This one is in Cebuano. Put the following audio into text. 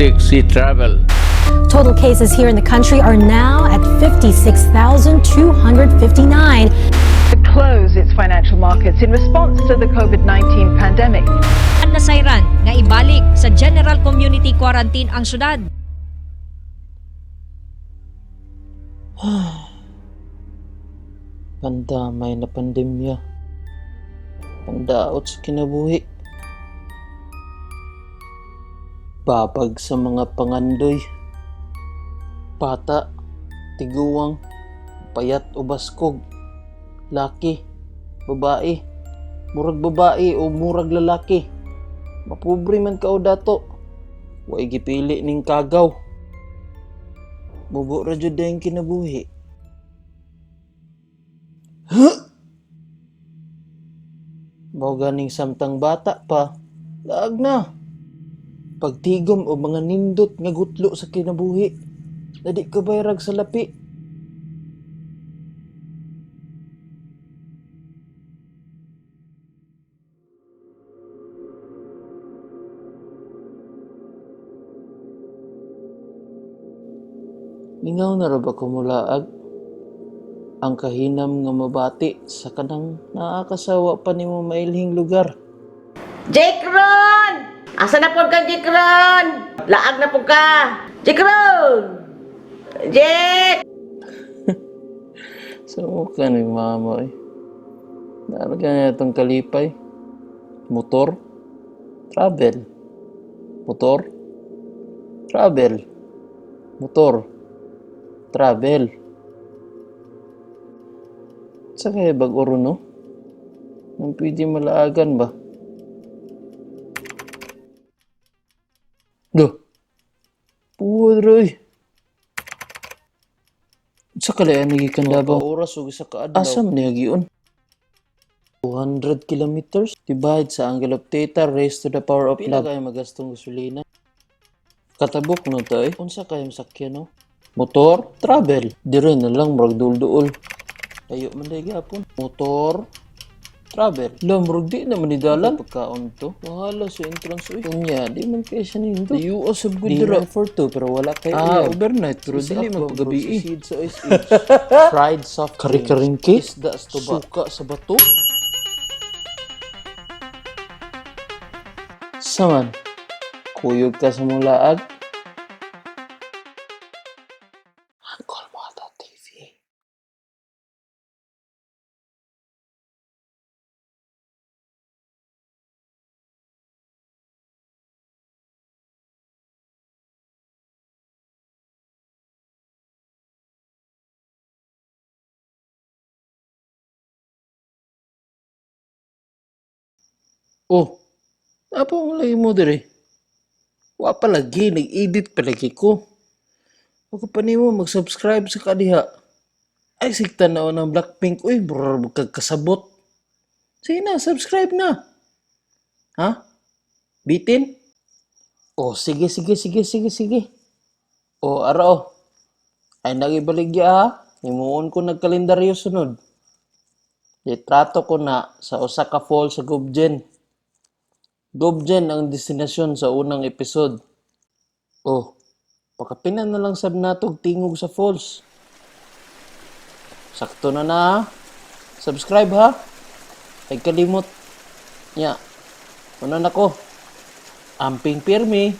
Atlantic Sea Travel. Total cases here in the country are now at 56,259. To close its financial markets in response to the COVID-19 pandemic. Nasayran nga ibalik sa general community quarantine ang syudad. Pandamay na pandemya. Pandaot sa kinabuhi. Babag sa mga pangandoy. Bata, tiguang, payat o baskog. Laki, babae, murag babae o murag lalaki. Mapobre man ka o dato. Way gipili ning kagaw. Mubo ra jud dayong kinabuhi. Mao ganing samtang bata pa, laag na. Pagtigom o mga nindot nga gutlo sa kinabuhi, na di ka bayrag sa lapi. Mingaw na ra ba ko mulaag? Ang kahinam nga mabati sa kanang naakasawa pa nimo mailhing lugar. Jake Ron! Asa na po ka, Jake Ron? Laag na po ka! Jake Ron! Jake! Sa mukha ni mama eh. Naaraga niya itong kalipay. Motor. Travel. Motor. Travel. Motor. Travel. Sa kaya bag oro no? Nang pwede malaagan ba? Do. Puwad eh. Sa kalayaan nagikan Davao. Oras ug isa ka adlaw. Asa man niya giun? 200 kilometers divide sa angle of theta raised to the power of Pila kay magastong gasolina? Katabok no to eh. Unsa kayong sakyan no? Motor, travel. Dire na lang murag duol-duol. Layo man day gyapon. Motor, travel. La, murag di naman ni dalan. Pagkaon to. Wahala sa entrance uy. Unya, di man kay siya nindo. Di US of good dira. For two, pero wala kay ah, overnight. Pero dili magpagabi eh. Sa ice age. Fried soft drinks. Kari-karingki. Isda sa tuba. Suka sa bato. Saman, kuyog ka sa mulaag. Angkol Mata TV. Oh, apa mo lagi mo dire? Wa pa lagi, nag-edit pa lagi ko. Ako pa nimo mag-subscribe sa kadiha. Ay, sigta na ng Blackpink. Uy, brr, kasabot. Sige na, subscribe na. Ha? Bitin? Oh, sige, sige, sige, sige, sige. Oh, ara oh. Ay, nagibaligya ha. Himuon ko nagkalendaryo sunod. Litrato ko na sa usa ka fall sa Gubjen. Gubjen ang destinasyon sa unang episode. Oh, pakapinan na lang sab natog tingog sa falls. Sakto na na ha. Subscribe ha. Ay kalimot. Nya. Una na ko. Amping pirmi.